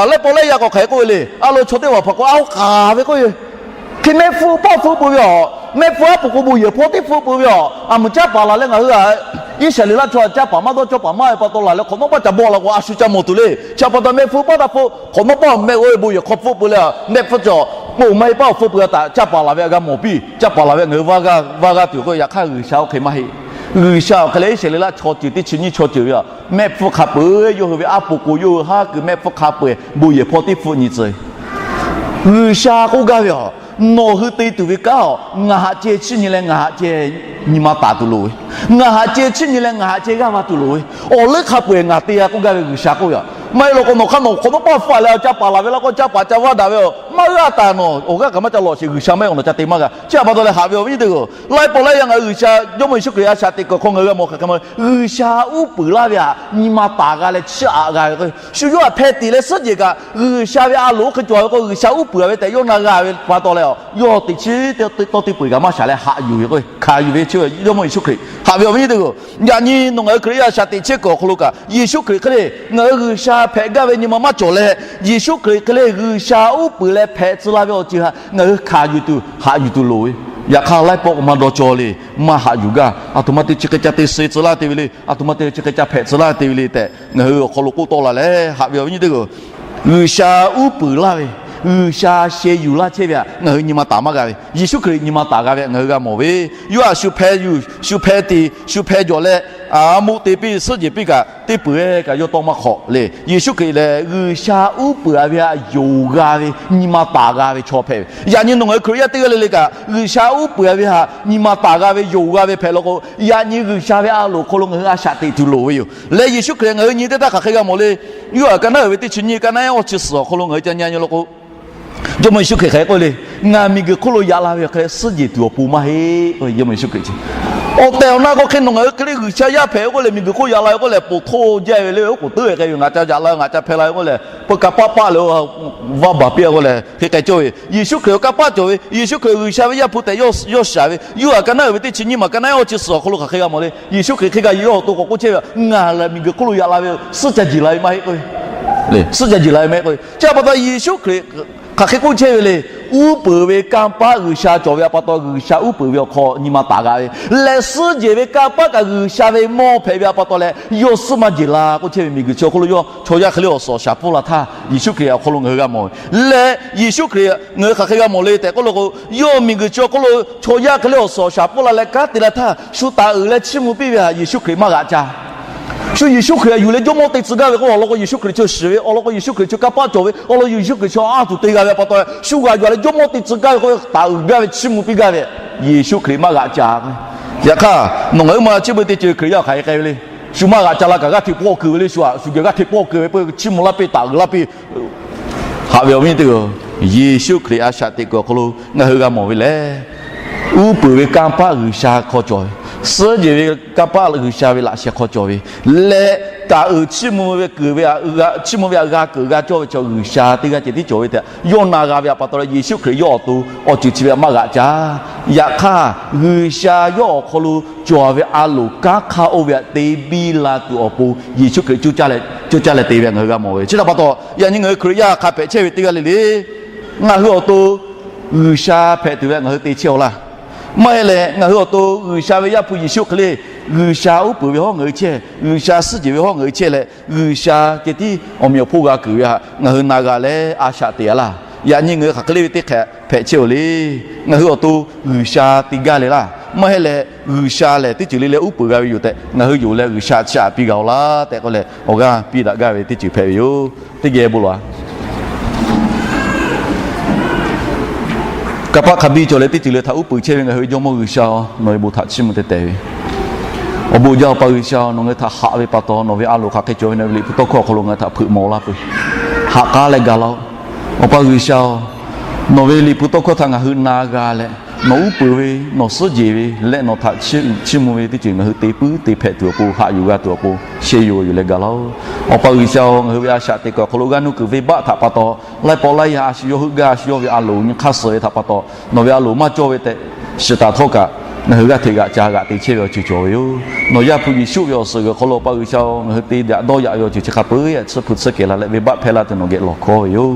laiˉ pawˆ laiˉ yaˇ k'o hk'aˬ hk'e k'oˆ ve le. A lo chaw teˇ hpaˍ hpaˍ k'o a oˇ k'aˍ ve k'oˆ ve, hk'e mehˆ hpfuhˇ paˇ hpfuhˆ peuˬ ve aˬ. Mehˆ hpfuhˇ aˉ po k'o bon yehˬ hpawˇ teˇ hpfuhˆ peuˬ ve aˬ. A muˍ caˉ paˍ laˬ leh ngaˬ hui a Iˉsaˍreˍlaˆ chaw caˉ paˍ maˇ dawˇ, caˉ paˍ maˇ ve pa taw laˬ leh hk'awꞈ nawˉ paˇ ca bawˆ la k'o a shu ca mawˬ tuˬ le. Chi pa taw mehˆ hpfuhˇ paˇ taˇ hpfuhˆ, hk'awꞈ nawˉ paˇ mehˆ oˇ ve bon yehˬ hk'aw hpfuhˆ peuˬ leh, mehˆ hpfuhˇ chaw k'o maˇ heˆ paˇ awˬ hpfuhˆ peuˬ a taꞈ caˉ paˍ laˬ ve a g'a mawˬ piˇ. Caˉ paˍ laˬ ve ngaˬ hui vaˇ g'aˇ tuˬ k'o, yaꞈ hk'aˇ G'uiˬsha oˇ hk'e maˇ heˆ. G'uiˬsha awˬ hk'e leh Iˉsaˍreˍlaˆ chaw ceuˬ teˇ chi nyiˇ chaw ceuˬ ve aˬ, mehˆ hpfuhˇ hk'a peu-eˬ yawˇ hui ve aˉ po k'o yawˇ hui haˉ kuiˬ mehˆ hpfuhˇ hk'a peu-eˬ bon yehˬ hpawˇ teˇ hpfuhˆ nyi tcuh. G'uiˬsha k'oˆ gaˇ ve aˬ, nawˬ hui te tuˬ ve kanˉ aˬ, ngaˬ htaꞈ ceh chiˇ nyi leh ngaˬ htaꞈ ceh nyi ma taˍ tuˬ loˍ ve, ngaˬ htaꞈ ceh chiˇ nyi leh ngaˬ htaꞈ ceh g'aˇ va tuˬ loˍ ve, awˬ leuˉ hk'a peu-eˬ ngaˬ te g'a k'oˆ gaˇ ve G'uiˬsha k'oˆ ve aˬ. Maˇ heˆ law k'o nawˬ hk'aˇ nawˬ hk'awꞈ nawˉ paˇ hpfuhˆ leh caˉ paˍ laˬ ve law k'o caˉ paˍ ca vaˇ daꞈ ve aˬ, maˇ g'aˇ taˍ nawˬ awˬ g'aˇ kaꞈ maˇ ca lawꞈ sheˍ, G'uiˬsha maˇ heˆ awˬ nawˬ ca te maˇ g'a. Chi pa taw leh haꞈ ve awˬ viˉ nyi teˇ g'aˇ, laiˉ pawˆ laiˉ yaˇ ngaˬ hui G'uiˬsha Jawˇmawˇ Yeˍsuˆ Hkriꞈ a shaꞈ teꞈ kuiˬ awˬ hk'aw ngaˬ hui g'a mawˬ hk'aˬ hk'e ma, G'uiˬsha uˉ peunˍ laˇ ve htaꞈ nyi ma taˍ g'a leh chiˇ aꞈ g'a ve k'o, shu yawˇ htaꞈ hpeh tiꞈ leh suhˉ jeˬ kaꞈ G'uiˬsha ve a loˍ oˇ hk'e cawˬ ve k'o, G'uiˬsha uˉ peunˍ ve tehꞈ yawˇ na g'a ve pa taw leh, yawˇ teꞈ chiˉ tawˇ teˇ peu-eˬ kaꞈ maˇ shaˍ leh haꞈ yuˬ ve k'o, hkanˍ yuˬ ve chi Jawˇmawˇ Yeˍsuˆ Hkriꞈ haꞈ ve awˬ viˉ nyi teˇ g'aˇ. Yaꞈ nyi nawˬ ngaˬ hui Hkriꞈ yaˇ a shaꞈ teꞈ chehˇ kuiˬ awˬ hk'aw lo kaꞈ Yeˍsuˆ Hkriꞈ hk'e le ngaˬ hui G'uiˬsha hpehꞈ gaˇ ve nyi ma maˇ cawˬ leh, Yeˍsuˆ Hkriꞈ hk'e le G'uiˬsha uˉ peunˍ leh hpehꞈ tcuh la ve awˬ ceuˬ htaꞈ ngaˬ hui hkanˍ yuˬ tuˬ haꞈ yuˬ tuˬ loˍ ve. Yaꞈ hk'aˇ laiˉ pawˆ k'o maˇ dawˇ cawˇ le, maˇ haꞈ yuˬ gaˇ. Aˬ htoꞈ ma te chi hk'e ca te suh tcuh laˇ te ve le, aˬ htoꞈ ma te chi hk'e ca hpehꞈ tcuh laˇ te ve le tehꞈ ngaˬ hui awˬ hk'aw lo k'oˆ tawˆ la leh haꞈ ve awˬ viˉ nyi teˇ g'aˇ. G'uiˬsha uˉ peunˍ laˇ ve, G'uiˬsha sheh yuˬ laˇ chehˇ ve htaꞈ ngaˬ hui nyi ma taˍ maˇ g'a ve, Yeˍsuˆ Hkriꞈ nyi ma taˍ g'a ve ngaˬ hui g'a mawˬ ve. Yawˇ htaꞈ shu hpeh yuˬ, shu hpeh tiˍ, shu hpeh jawˬ leh, a, muˆ te piˇ, suhˉ jehˬ piˇ kaꞈ, teˇ peuˬ-eˬ kaꞈ yawˇ tawˇ maˇ hk'awꞈ le. Yeˍsuˆ Hkriꞈ lehˬ, G'uiˬsha uˉ peunˍ-a ve htaꞈ yonˍ g'a ve, nyi ma taˍ g'a ve chaw hpehꞈ ve. Yaꞈ nyi nawˬ ngaˬ hui Hkriꞈ yaˇ teˇ g'aˇ le le kaꞈ, G'uiˬsha uˉ peunˍ-a ve htaꞈ nyi ma taˍ g'a ve, yonˍ g'a ve hpehꞈ law k'o, yaꞈ nyi G'uiˬsha ve a loˍ hk'aw lo ngaˬ hui a shaꞈ teꞈ tuˬ loˍ ve yoˬ. Leh Yeˍsuˆ Hkriꞈ ngaˬ hui nyi teˇ htaˇ hk'aˬ hk'e g'a mawˬ le. Yoˇhanˬ ka naˉ uiˍ ve teˇ chi nyiˇ, ka naˉ ehˉ awˇ chi suhˍ awˬ hk'aw lo ngaˬ hui ca nyi nyi law k'o, Jawˇmawˇ Yeˍsuˆ Hkriꞈ hk'aˬ hk'e k'oˆ le, Ngaˬ miˬguiˬ hk'oˆ lo yaꞈ la ve hk'e leh suhˉ jehˬ tuˬ awˬ pon maˇ heˆ. Jawˇmawˇ Yeˍsuˆ Hkriꞈ chi awˬ tehˬ awˬ na k'o hk'e nawˬ ngaˬ hui hk'e le G'uiˬsha yaˇ hpehꞈ ve k'oˆ leh miˬguiˬ hk'oˆ yaꞈ la ve k'oˆ leh poˬ htoˇ jaˇ ve le, oˉ k'oˍ teuˉ ve k'ai ve ngaˬ ca yaꞈ la ve, ngaˬ ca hpeh la ve k'oˆ leh, peu kanˇ paˆ paˆ leh vaˇ baˬ piˇ k'oˆ leh hk'e k'ai cawˇ ve. Yeˍsuˆ Hkriꞈ kanˇ paˆ cawˬ ve, Yeˍsuˆ Hkriꞈ G'uiˬsha ve Yaˇ hpu tehꞈ yawˇ shaˍ ve, Yoˇhanˬ ka naˉ uiˍ ve teˇ chi nyiˇ maˬ ka naˉ ehˉ awˇ chi suhˍ awˬ hk'aw lo hk'aˬ hk'e g'a mawˬ le. Yeˍsuˆ Hkriꞈ hk'e g'a yawˇ awˬ to k'awꞈ k'oˆ chehˇ ve, Ngaˬ lehˬ miˬguiˬ hk'oˆ lo yaꞈ la ve, suhˉ ca jeˬ la ve maˇ heˆ k'oˆ ve. Suhˉ ca jeˬ la ve maˇ heˆ k'oˆ ve. Chi pa taw Yeˍsuˆ Hkriꞈ hk'aˬ hk'e k'oˆ chehˇ ve le. Uˉ peunˍ ve kanˇ paˆ G'uiˬsha cawˬ ve htaꞈ pa taw G'uiˬsha uˉ peunˍ ve awˬ hk'aw nyi ma taˍ g'a ve leh, suhˉ jehˬ ve kanˇ paˆ kaꞈ G'uiˬsha ve mawˇ hpehꞈ ve htaꞈ pa taw leh yawˇ suhˉ maˇ jeˬ la k'oˆ chehˇ ve. Miˬguiˬ chi awˬ hk'oˆ lo yawˇ chaw yaˇ hk'e le awˬ suhˍ awˬ shaˍ pfuhˇ la htaˇ Yeˍsuˆ Hkriꞈ awˬ hk'aw lo ngaˬ hui g'a mawˬ ve. Leh Yeˍsuˆ Hkriꞈ ngaˬ hui hk'aˬ hk'e g'a mawˬ le tehꞈ k'oˆ law k'o, yawˇ miˬguiˬ chi awˬ hk'oˆ lo chaw yaˇ hk'e le awˬ suhˍ awˬ shaˍ pfuhˇ la leh kanˉ te la htaˇ shu taˍ uiˍ leh chiˇ mvuh piˇ ve htaꞈ Yeˍsuˆ Hkriꞈ maˇ g'aꞈ ca. Shu Yeˍsuˆ Hkriꞈ htaꞈ yuˬ leh jawˇmawˇ te tcuh gaˇ ve k'o, awˬ lawn k'o Yeˍsuˆ Hkriꞈ chaw shiˍ ve, awˬ lawn k'o Yeˍsuˆ Hkriꞈ chaw kanˇ paˆ cawˬ ve, awˬ lawn Yeˍsuˆ Hkriꞈ chaw a tuˬ te g'a ve htaꞈ pa taw, shu g'aꞈ yuˬ leh jawˇmawˇ te tcuh gaˇ ve k'o, taˍ uiˍ gaˇ ve, chiˇ mvuh piˇ gaˇ ve, Yeˍsuˆ Hkriꞈ maˇ g'aꞈ ca. Yaꞈ hk'aˇ nawˬ ngaˬ hui ma chi beuꞈ teˇ ceuˬ Hkriꞈ yaˇ hk'aˬ hk'e k'ai ve le. Shu maˇ g'aꞈ ca la kaꞈ g'aˇ hteꞈ pawˆ keu ve le. Shu aꞈ shu geh g'aˇ hteꞈ pawˆ keu ve peu chiˇ mvuh laˇ piˇ, taˍ uiˍ laˇ piˇ haꞈ ve awˬ viˉ teˇ g'aˇ, Yeˍsuˆ Hkriꞈ a shaꞈ teꞈ kuiˬ awˬ hk'aw lo ngaˬ hui g'a mawˬ ve lehˬ, uˉ peunˍ ve kanˇ paˆ G'uiˬsha hk'aw cawˬ ve, suhˉ jehˬ ve kanˇ paˆ G'uiˬsha ve laꞈ sheh hk'aw cawˬ ve leh, taˍ uiˍ chiˇ mvuh ve keu ve, chiˇ mvuh ve htaꞈ g'a keunˍ g'a cawˇ ve chaw G'uiˬsha teˇ g'aˇ ceh tiˉ cawˬ ve tehꞈ yawˇ na g'a ve htaꞈ pa taw leh Yeˍsuˆ Hkriꞈ yawˇ awˬ to awˬ ceuˬ chi ve htaꞈ maˇ g'aꞈ ca. Yaꞈ hk'aˇ G'uiˬsha yawˇ awˬ hk'aw lo cawˬ ve a loˍ kanˉ hk'aˇ oˇ ve htaꞈ te biˇ la tuˬ awˬ pon Yeˍsuˆ Hkriꞈ coˇ caˇ leh te ve ngaˬ hui g'a mawˬ ve. Chi htaꞈ pa taw yaꞈ nyi ngaˬ hui Hkriꞈ yaˇ hk'a hpehꞈ chehˇ ve teˇ g'aˇ le le, ngaˬ hui awˬ to G'uiˬsha hpehꞈ tuˬ ve ngaˬ hui te chehˇ-aw laˇ. Maˇ heˆ leh ngaˬ hui awˬ to G'uiˬsha ve Yaˇ hpu Yeˍsuˆ hk'e le, G'uiˬsha uˉ peunˍ ve hawˉ ngaˬ hui chehˇ, G'uiˬsha suhˉ jehˬ ve hawˉ ngaˬ hui chehˇ leh, G'uiˬsha ceh tiˉ awˬ meꞈ awˬ hponˇ g'a keunˍ ve htaꞈ ngaˬ hui na g'a leh a shaꞈ teꞈ a laˇ. Yaꞈ nyi ngaˬ hui hk'aˬ hk'e le ve teˇ hk'e hpehꞈ chehˇ-aw le. Ngaˬ hui awˬ to G'uiˬsha te gaˇ le laˇ. Maˇ heˆ leh G'uiˬsha lehˬ teˇ ceuˬ le le uˉ peunˍ g'a ve yoˬ tehꞈ ngaˬ hui yonˍ leh G'uiˬsha chiˇ aꞈ piˇ g'a-aw laˇ tehꞈ k'oˆ leh awˬ g'aˇ piˇ daꞈ gaˇ ve teˇ ceuˬ hpehꞈ ve yoˬ. Teˇ geh bon lawˬ-a. Kanˇ paˆ hk'a biˇ cawˬ leh teˇ ceuˬ le htaꞈ uˉ peunˍ chehˇ ve ngaˬ hui ve Jawˇmawˇ G'uiˬsha-oˬ, nawˬ ve bon htaꞈ chiˇ mvuh teh tehꞈ ve awˬ bon jaˇ. Awˬ pa G'uiˬsha-oˬ, nawˬ ngaˬ hui htaꞈ haꞈ ve pa taw nawˬ ve a loˍ hk'aˬ hk'e cawˬ ve nawˬ ve Liꞈ hpu tawˇ hkawˇ awˬ hk'aw lo ngaˬ hui htaꞈ hpeuꞈ maw laˇ peuˬ. Haꞈ k'aˉ leh ga laˇ-oˆ. Awˬ pa G'uiˬsha-oˬ, nawˬ ve Liꞈ hpu tawˇ hkawˇ htaꞈ ngaˬ hui na g'a leh, nawˬ uˉ peunˍ ve, nawˬ suhˉ jehˬ ve leh nawˬ htaꞈ chiˇ mvuh ve teˇ ceuˬ ngaˬ hui te puiˉ te hpehꞈ tuˬ awˬ pon, haꞈ yuˬ g'a tuˬ awˬ pon, sheh yuˬ yuˬ leh ga laˇ-oˆ. Awˬ pa G'uiˬsha-oˬ, ngaˬ hui ve a shaꞈ teꞈ kuiˬ awˬ hk'aw lo g'aˇ nuˇ kuiˬ venˇbaˆ htaꞈ pa taw, laiˉ pawˆ laiˉ yaˇ a shu yawˇ heuˆ gaˇ, a shu yawˇ ve a loˍ nyi hk'aˇ suh ve htaꞈ pa taw, nawˬ ve a loˍ maˇ cawˇ ve tehꞈ shiˍ taˍ htawˇ kaꞈ, ngaˬ hui g'aˇ hteꞈ g'aꞈ ca g'aꞈ te chehˇ ve awˬ ceuˬ cawˬ ve yoˬ. Nawˬ Yaˇ hpu Yeˍsuˆ ve awˬ suhˍ g'uiˬ hk'aw lo Awˬ pa G'uiˬsha-oˬ, ngaˬ hui te daꞈ dawˇ yaꞈ ve awˬ ceuˬ chi hk'a peu-eˬ tsuhˇ hpu tsuhˇ kehˬ la leh venˇbaˆ hpehˇ laˇ tuˬ nawˬ geh lawˬ hkawˇ ve yoˬ.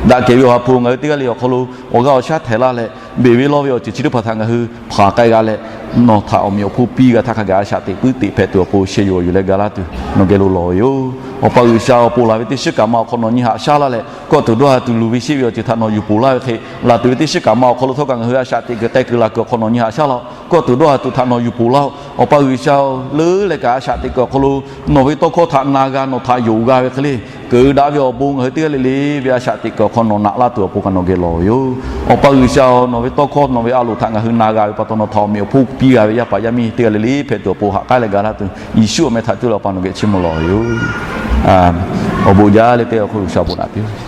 Daꞈ kehˬ ve Awˬ ha hpu, ngaˬ hui teˇ g'aˇ le awˬ hk'aw lo awˬ g'aˇ awˬ shaˉ htehꞈ laˇ leh, beˬ ve lawˇ ve awˬ ceuˬ chi teˇ hpaˍ htaꞈ ngaˬ hui hpanˍ k'ai g'a leh, nawˬ htaꞈ awˬ meꞈ awˬ hponˇ piˇ g'a htaˇ hk'a gaˬ a shaꞈ teꞈ puiˉ teꞈ hpehꞈ tuˬ awˬ pon sheh yuˬ yuˬ leh ga laˇ tuˬ nawˬ geh lo lawˬ ve yoˬ. Awˬ pa G'uiˬsha-oˬ, ponˬ laˬ ve teˇ shiˉ kaꞈ ma awˬ hk'aw nawˬ nyi haꞈ shaˉ laˇ leh, kawˆ tuˬ dawˇ ha tuˬ luˬ ve sheˆ ve awˬ ceuˬ htaꞈ nawˬ yuˬ ponˬ laˇ ve hk'e, laˬ tuˬ ve teˇ shiˉ kaꞈ ma awˬ hk'aw lo htawˇ kaꞈ ngaˬ hui a shaꞈ teꞈ kuiˬ k'ai keu laˬ kuiˬ awˬ hk'aw nawˬ nyi haꞈ shaˉ laˇ-oˆ. Kawˆ tuˬ dawˇ ha tuˬ htaꞈ nawˬ yuˬ ponˬ laˇ-oˆ. Awˬ pa G'uiˬsha-oˬ, leuˉ leh kaꞈ a shaꞈ teꞈ kuiˬ awˬ hk'aw lo nawˬ ve tawˇ hkawˇ htaꞈ na g'a, nawˬ htaꞈ yonˍ g'a ve hk'e le, keunˍ daꞈ ve awˬ bon ngaˬ hui teˇ g'aˇ le le ve a shaꞈ teꞈ kuiˬ awˬ hk'aw nawˬ naꞈ laˇ tuˬ awˬ pon kaꞈ nawˬ geh lawˬ ve yoˬ. Awˬ pa G'uiˬsha-oˬ, nawˬ ve tawˇ hkawˇ nawˬ ve a loˍ htaꞈ ngaˬ hui na g'a ve pa taw nawˬ htaꞈ awˬ meꞈ awˬ hponˇ piˇ g'a ve yaˇ paˍ yaˇ miˇ teˇ g'aˇ le le hpehꞈ tuˬ awˬ pon haꞈ k'aˉ leh ga laˇ tuˬ Yeˍsuˆ awˬ meh htaꞈ cuˇ leh Awˬ pa nawˬ geh chiˇ mvuh lawˬ ve yoˬ. Awˬ bon jaˇ le teˇ g'aˇ awˬ hk'oˆ G'uiˬsha bon naꞈ piˇ-oˆ.